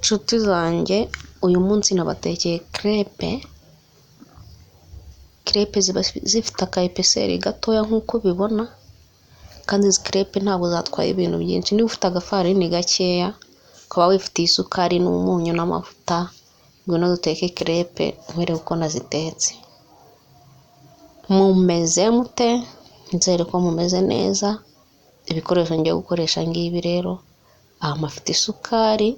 Nshuti zanjye uyu munsi nabatekeye crepe, crepe ziba zifite aka epeseri gatoya nk'uko ubibona, kandi izi crepe ntabwo zatwaye ibintu byinshi. Niba ufite agafarini gakeya, ukaba wifitiye isukari n'umunyu n'amavuta, ngwino duteke crepe nkwereke uko nazitetse. Mumeze mute? Nizere ko mumeze neza. Ibikoresho ngiye gukoresha ngibi rero, aha mpafite isukari,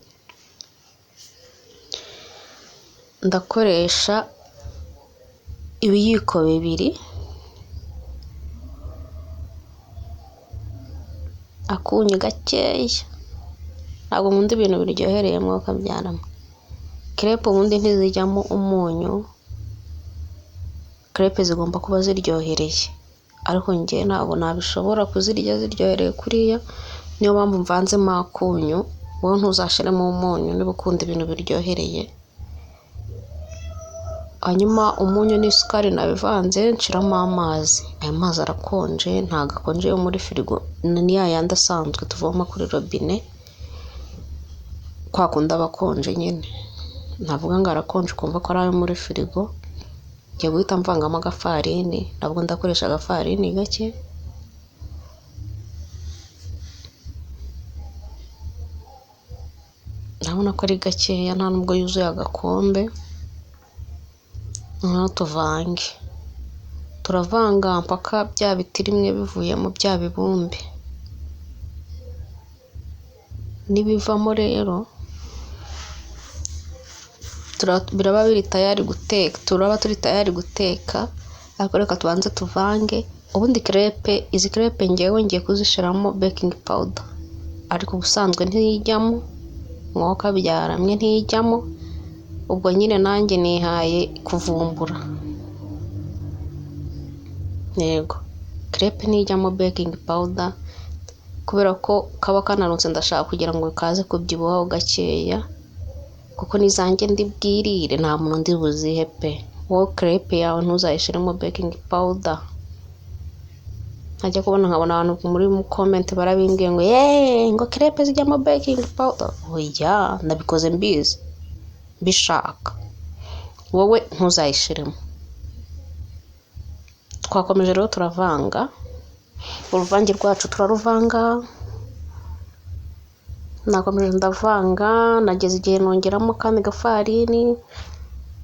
ndakoresha ibiyiko bibiri, akunyu gakeya, ntabwo nkunda ibintu biryohereye mwokabyara mwe. Crepe ubundi ntizijyamo umunyu, crepe zigomba kuba ziryohereye, ariko njye ntabwo nabishobora kuzirya ziryohereye kuriya, niyo mpamvu mvanzemo akunyu, wowe ntuzashiremo umunyu niba ukunda ibintu biryohereye. Hanyuma umunyu n'isukari nabivanze nshiramo amazi, aya mazi arakonje ntabwo akonje yo muri firigo, ni ya yandi asanzwe tuvoma kuri robine, kwa kundi aba akonje nyine, ntavuga ngo arakonje ukumva ko ari ayo muri firigo. Ngiye guhita mvangamo agafarini, nabwo ndakoresha agafarini gake, ndabona ko ari gakeya nta nubwo yuzuye agakombe. Noneho tuvange, turavanga mpaka bya bitirimwe bivuyemo bya bibumbe, nibivamo rero biraba biri tayari guteka, turaba turi tayari guteka, ariko reka tubanze tuvange. Ubundi crepe, izi crepe ngewe ngiye kuzishiramo baking powder, ariko ubusanzwe ntijyamo, mwokabyara mwe ntijyamo, ubwo nyine nanjye nihaye kuvumbura. Yego, crepe ntijyamo baking powder kubera ko kaba kananutse, ndashaka kugira ngo kaze kubyibuhaho gakeya, kuko n'izanjye ndi bwirire nta muntu ndi buzihe pe. Wowe crepe yawe ntuzayishiremo baking powder. Nkajya kubona nkabona abantu muri comment barabimbwiye ngo yeee ngo crepe zijyamo baking powder. Oya, nabikoze mbizi mbishaka, wowe ntuzayishiremo. Twakomeje rero turavanga, uruvange rwacu turaruvanga, nakomeje ndavanga, nageze igihe nongeramo akandi gafarini,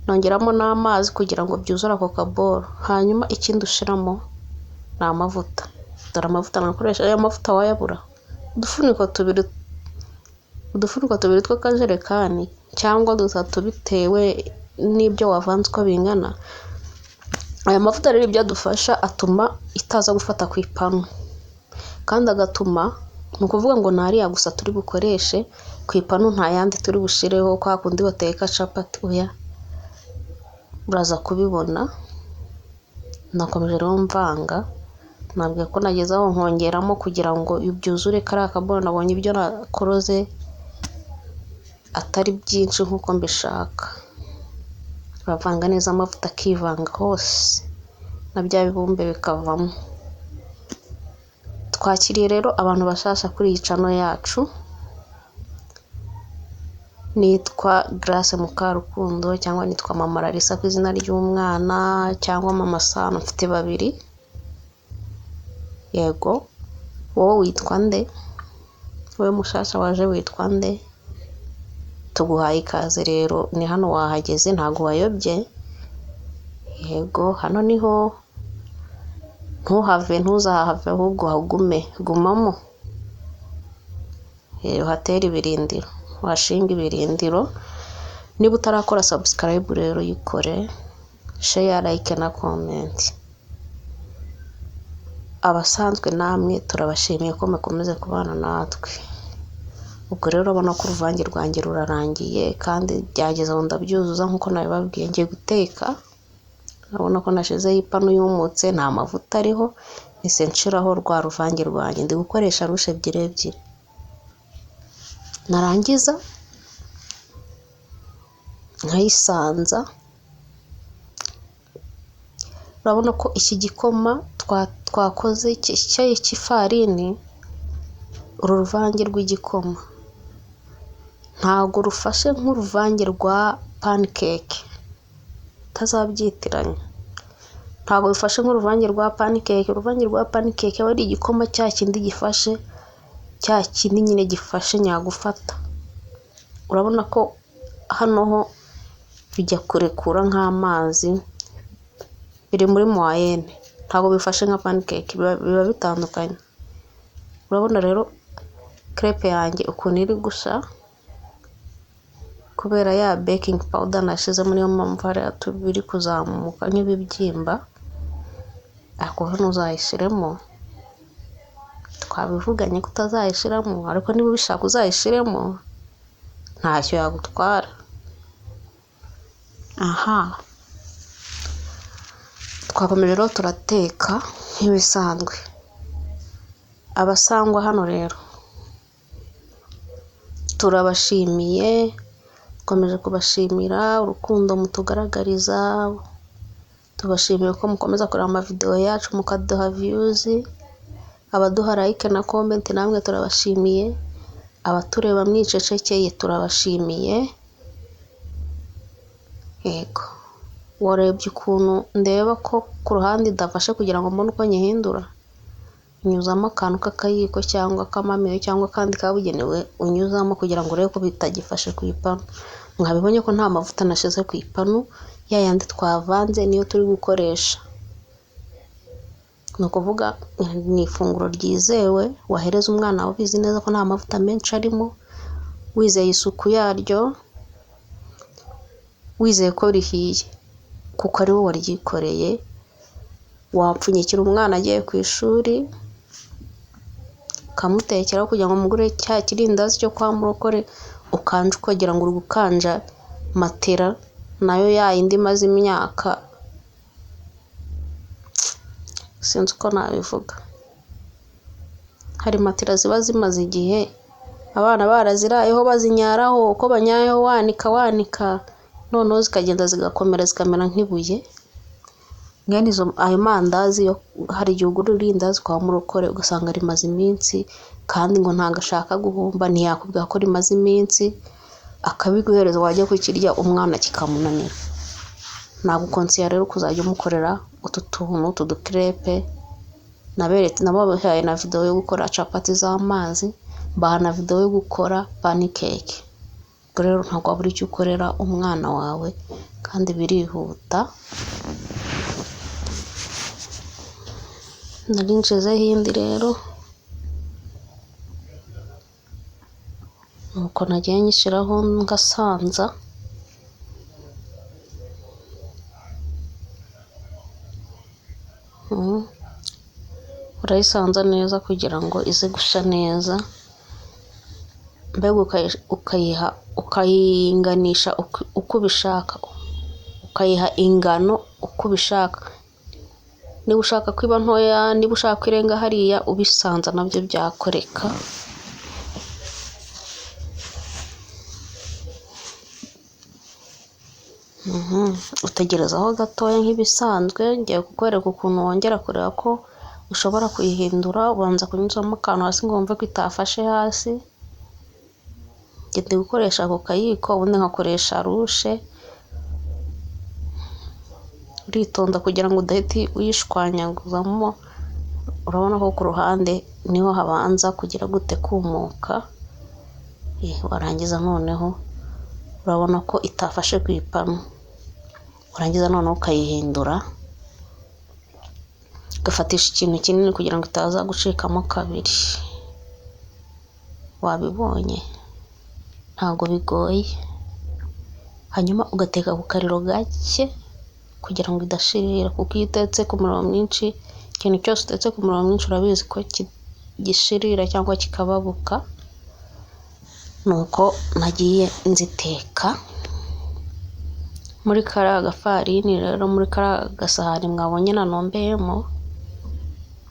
nongeramo n'amazi kugira ngo byuzure ako kaboro. Hanyuma ikindi ushiramo ni amavuta, dore amavuta nakoresha, aya mavuta wayabura, udufuniko tubiri tw'akajerekani cyangwa dutatu bitewe n'ibyo wavanze uko bingana. Aya mavuta rero ibyo adufasha, atuma itaza gufata ku ipanu, kandi agatuma, ni ukuvuga ngo ni ariya gusa turi bukoreshe ku ipanu, nta yandi turi bushireho kwa kundi bateka capati, oya, uraza kubibona. Nakomeje rero mvanga, nabwiye ko nageze aho nkongeramo kugira ngo byuzure kariya kaboro, nabonye ibyo nakoroze atari byinshi nk'uko mbishaka. Uravanga neza amavuta akivanga hose na bya bibumbe bikavamo. Twakiriye rero abantu bashasha kuri iyi channel yacu, nitwa Grace Mukarukundo cyangwa nitwa Mama Larissa ku izina ry'umwana, cyangwa Mama Sano, mfite babiri. Yego, wowe witwa nde? Wowe mushasha waje witwa nde? Tuguhaye ikaze rero, ni hano wahageze ntabwo wayobye. Yego, hano niho, ntuhave, ntuzahave ahubwo uhagume, gumamo, uhatere ibirindiro, uhashinge ibirindiro. Niba utarakora subscribe rero yikore, share, like na comment. Abasanzwe namwe turabashimiye ko mukomeze kubana natwe. Ubwo rero urabona ko uruvange rwanjye rurarangiye, kandi byageze aho ndabyuzuza nk'uko nabibabwiye. Ngiye guteka, urabona ko nashizeho ipanu yumutse, nta mavuta ariho, mpise nshiraho rwa ruvange rwanjye. Ndi gukoresha rushe ebyiri ebyiri, narangiza nkayisanza. Urabona ko iki gikoma twakoze cy'ifarini, uru ruvange rw'igikoma Ntabwo rufashe nk'uruvange rwa pancake, utazabyitiranya. Ntabwo bifashe nk'uruvange rwa pancake. Uruvange rwa pancake aba ari igikoma cya kindi gifashe, cya kindi nyine gifashe nyagufata. Urabona ko hano ho bijya kurekura nk'amazi, biri muri moyenne, ntabwo bifashe nka pancake, biba bitandukanye. Urabona rero crepe yanjye ukuntu iri gusa, kubera ya baking powder nashyizemo, niyo mpamvu hariya biri kuzamuka nk'ibibyimba, ariko ntuzayishyiremo, twabivuganye ko utazayishyiramo, ariko niba ubishaka uzayishyiremo, ntacyo yagutwara. Aha twakomeje rero turateka nk'ibisanzwe. Abasangwa hano rero turabashimiye, dukomeje kubashimira urukundo mutugaragariza, tubashimiye ko mukomeza kureba amavidewo yacu mukaduha views, abaduha like na comment namwe turabashimiye, abatureba mwicecekeye turabashimiye. Yego, warebye ukuntu ndeba ko ku ruhande idafashe kugira ngo mbone uko nyihindura? Unyuzamo akantu k'akayiko cyangwa akamamiyo cyangwa akandi kabugenewe unyuzamo kugira ngo urebe ko bitagifashe ku ipanu. Mwabibonye ko nta mavuta nashyize ku ipanu, ya yandi twavanze niyo turi gukoresha. Ni ukuvuga ni ifunguro ryizewe wahereza umwana wawe ubizi neza ko nta mavuta menshi arimo, wizeye isuku yaryo, wizeye ko rihiye kuko ari wowe waryikoreye. Wapfunyikira umwana agiye ku ishuri, ukamutekera kugira ngo umugurire cya kirindazi cyo kwa murokore, ukanja ukagira ngo uri gukanja matera nayo ya yindi imaze imyaka, sinzi uko nabivuga. Hari matera ziba zimaze igihe abana barazirayeho bazinyaraho, uko banyayeho wanika wanika, noneho zikagenda zigakomera zikamera nk'ibuye. Mwene izo ayo mandazi yo hari igihe ugura irindazi kwa murokore ugasanga rimaze iminsi, kandi ngo ntabwo ashaka guhomba, ntiyakubwira ko rimaze iminsi, akabiguhereza wajya kukirya umwana kikamunanira. Nagukonseya rero kuzajya umukorera utu tuntu, utu ducrepe, nabahaye na videwo yo gukora capati z'amazi, mbaha na videwo yo gukora pancake. Ubwo rero ntabwo wabura icyo ukorera umwana wawe kandi birihuta. Nari nshizeho indi rero, nuko nagiye nyishyiraho ngasanza. Urayisanza neza kugira ngo ize gushya neza, mbega ukayiha ukayinganisha uko ubishaka, ukayiha ingano uko ubishaka. Niba ushaka ko iba ntoya, niba ushaka ko irenga hariya, ubisanza nabyo byakoreka. Utegerezaho gatoya nk'ibisanzwe, ngiye kukwereka ukuntu wongera kureba ko ushobora kuyihindura, ubanza kunyuzamo akantu hasi ngo wumve ko itafashe hasi. Njye ndi gukoresha ako kayiko, ubundi nkakoresha louche. Uritonda kugira ngo udahita uyishwanyaguzamo, urabona ko ku ruhande niho habanza kugira gute kumuka, warangiza noneho urabona ko itafashe ku ipanu, warangiza noneho ukayihindura, ugafatisha ikintu kinini kugira ngo itaza gucikamo kabiri. Wabibonye ntabwo bigoye. Hanyuma ugateka ku kariro gake kugira ngo idashirira, kuko iyo utetse ku muriro mwinshi, ikintu cyose utetse ku muriro mwinshi urabizi ko gishirira cyangwa kikababuka. Nuko nagiye nziteka muri kariya gafarini rero, muri kariya gasahani mwabonye nanombeyemo,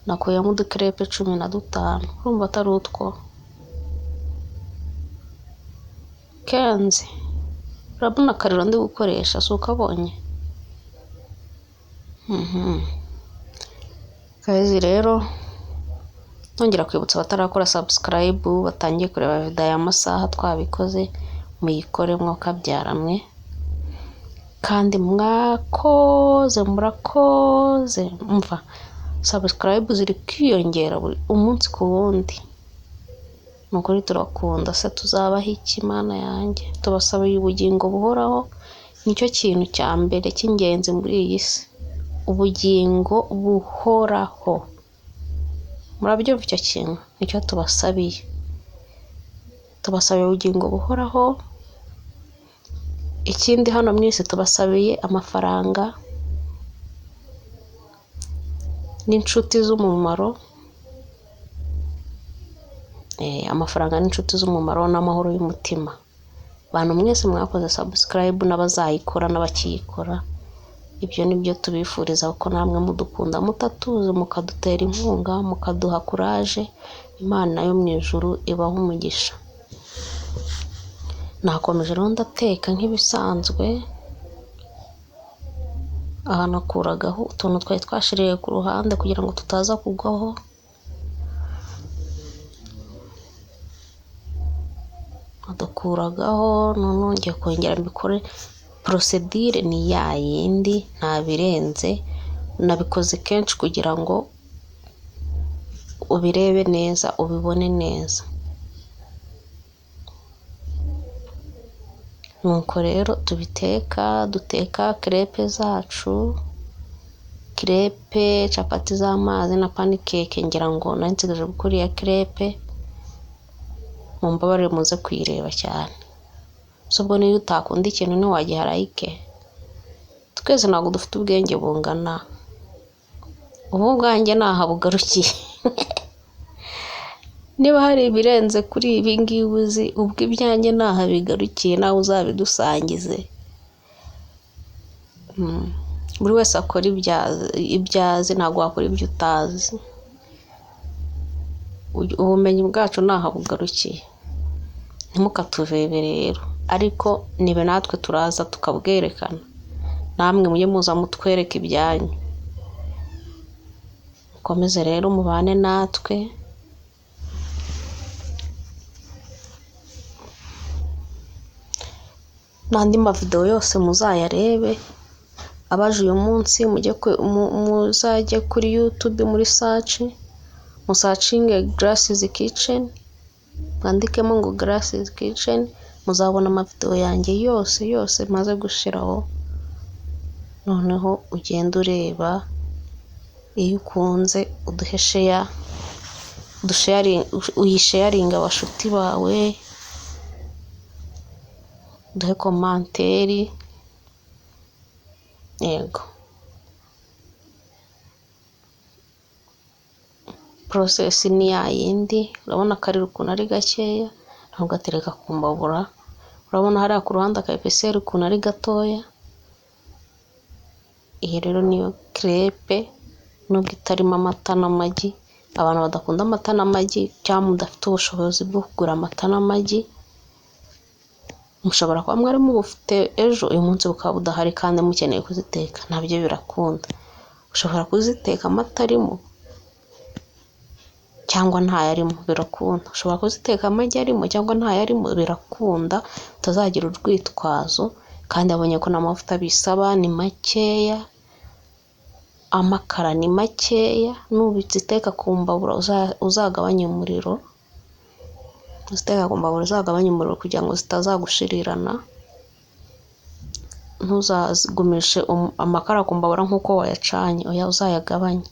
nakuyemo uducrepe 15, urumva atari utwo kenze. Urabona akariro ndi gukoresha, si ukabonye? Guys rero nongera kwibutsa abatarakora subscribe, batangiye kureba video aya masaha twabikoze, Muyikore mwokabyara mwe, kandi mwakoze, murakoze, mva subscribe ziri kwiyongera buri umunsi ku wundi. Ni ukuri turakunda se, tuzabaho iki Mana yanjye? Tubasabiye ubugingo buhoraho, nicyo kintu cya mbere cy'ingenzi muri iyi si, ubugingo buhoraho. Murabyumva icyo kintu? Nicyo tubasabiye, tubasabiye ubugingo buhoraho. Ikindi hano mu isi tubasabiye amafaranga n'inshuti z'umumaro, amafaranga n'inshuti z'umumaro n'amahoro y'umutima. Bantu mwese mwakoze subscribe n'abazayikora n'abakiyikora, ibyo ni byo tubifuriza kuko namwe mudukunda mutatuzi, mukadutera inkunga, mukaduha courage. Imana yo mu ijuru ibahe umugisha. Nakomeje rero ndateka nk'ibisanzwe, aha nakuragaho utuntu twari twashiriye ku ruhande kugira ngo tutaza kugwaho. Adukuragaho, noneho ngiye kongera mbikore, procedure ni ya yindi nta birenze, nabikoze kenshi kugira ngo ubirebe neza, ubibone neza. Nuko rero tubiteka, duteka crepe zacu, crepe, capati z'amazi na pancake, ngira ngo nari nsigaje gukora iya crepe, mumbabarire muze kuyireba cyane. Se ubwo niyo utakunda ikintu ntiwagiha like? Twese ntabwo dufite ubwenge bungana, ubu ubwanjye ntaho bugarukiye. Niba hari ibirenze kuri ibi ngibi uzi, ubwo ibyanjye ntaho bigarukiye, nawe uzabidusangize. Buri wese akora ibyo azi, ntabwo wakora ibyo utazi. Ubumenyi bwacu ntaho bugarukiye, ntimukatuvebe rero, ariko nibe natwe turaza tukabwerekana, namwe mujye muza mutwereke ibyanyu. Mukomeze rero mubane natwe. N'andi mavideo yose muzayarebe, abaje uyu munsi muzajye kuri YouTube muri search, musacinge Grace's Kitchen, mwandikemo ngo Grace's Kitchen, muzabona amavideo yanjye yose yose maze gushiraho. Noneho ugende ureba, iyo ukunze uduhe share, uyisharinge abashuti bawe, uduhe commentaire, yego. Process ni ya yindi, urabona akariro ukuntu ari gakeya, ntabwo gatereka ku mbabura, urabona hariya ku ruhande aka epeseri ukuntu ari gatoya. Iyi rero niyo crepe, nubwo itarimo amata n'amagi, abantu badakunda amata n'amagi cyangwa mudafite ubushobozi bwo kugura amata n'amagi, mushobora kuba mwari mubufite ejo, uyu munsi bukaba budahari kandi mukeneye kuziteka, nabyo birakunda. Ushobora kuziteka amata arimo cyangwa ntayarimo, birakunda. Ushobora kuziteka amagi arimo cyangwa ntayarimo, birakunda, utazagira urwitwazo. Kandi abonye ko n'amavuta bisaba ni makeya, amakara ni makeya, nubiziteka ku mbabura uzagabanye umuriro, uziteka ku mbabura uzagabanye umuriro kugira ngo zitazagushirirana, ntuzagumishe amakara ku mbabura nk'uko wayacanye, oya uzayagabanye.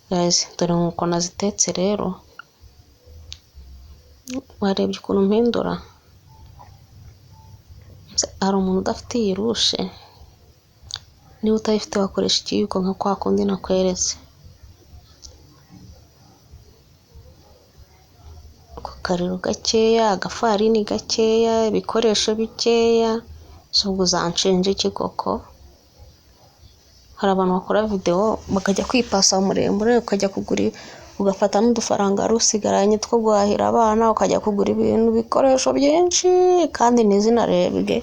Guys, dore nk'uko nazitetse rero, warebye ukuntu mpindura? Hari umuntu udafite iyi louche? Niba utayifite wakoresha ikiyiko nka kwa kundi nakweretse. Ako kariro gakeya, agafarini gakeya, ibikoresho bikeya, si ubwo uzanshinja iki koko? Hari abantu bakora video bakajya kwipasa muremure, ukajya kugura, ugafata n'udufaranga wari usigaranye two guhahira abana, ukajya kugura ibintu ibikoresho byinshi kandi ntizinarebwe,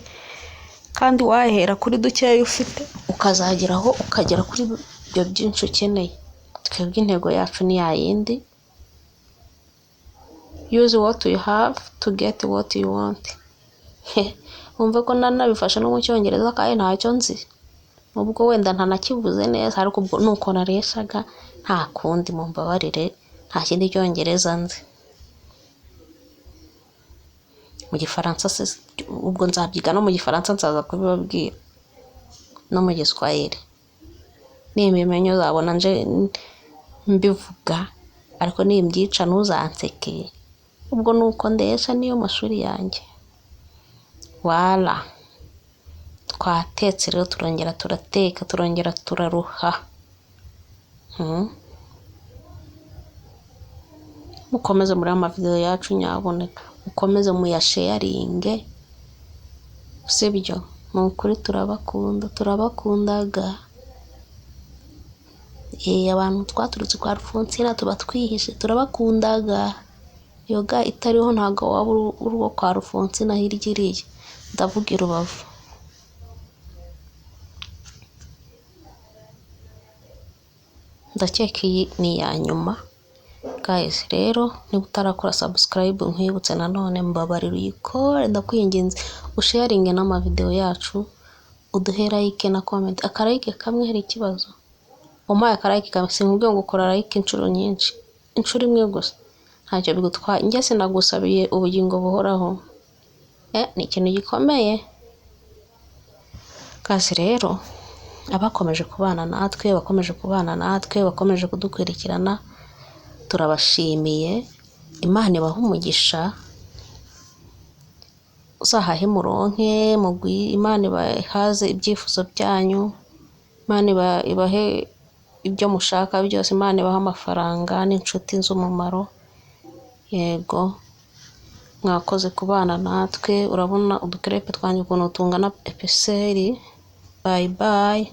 kandi wahera kuri dukeya ufite ukazageraho ukagera kuri ibyo byinshi ukeneye. Twebwe intego yacu ni ya yindi, Use what you have to get what you want. Wumve ko nanabifashe no mu Cyongereza kandi ntacyo nzi, nubwo wenda ntanakivuze neza, ariko ubwo nuko nareshaga, nta kundi, mumbabarire, nta kindi Cyongereza nzi. Mu Gifaransa se ubwo nzabyiga, no mu Gifaransa nzaza kubibabwira, no mu Giswahili nimbimenya uzabona nje mbivuga, ariko nimbyica ntuzanseke. Ubwo nuko ndesha, niyo mashuri yanjye. Wala, twatetse rero, turongera turateka, turongera turaruha. Mukomeze muri amavideo yacu nyaboneka, mukomeze muyasharinge, sibyo? Ni ukuri turabakunda, turabakundaga. Abantu twaturutse kwa Alphonsine tuba twihishe, turabakundaga. Yoga itariho ntabwo waba uri uwo kwa Alphonsine hirya iriya, ndavuga i Rubavu. Ndakeka iyi ni iya nyuma. Guys, rero niba utarakora subscribe, nkwibutse nanone, mbabarira uyikore, ndakwinginze. Usharinge n'amavideo yacu, uduhe like na comment. Akalike kamwe hari ikibazo? Umpaye akalike kamwe, sinkubwiye ngo ukora like inshuro nyinshi, inshuro imwe gusa ntacyo bigutwaye. Njye sinagusabiye ubugingo buhoraho, ni ikintu gikomeye. Guys rero, abakomeje kubana natwe, bakomeje kubana natwe, bakomeje kudukurikirana, turabashimiye. Imana ibahe umugisha, uzahahe muronke, Imana ibahaze ibyifuzo byanyu, Imana ibahe ibyo mushaka byose, Imana ibahe amafaranga n'inshuti z'umumaro. Yego, mwakoze kubana natwe. Urabona uducrêpe twanjye ukuntu tungana épaisseur. Bye bye.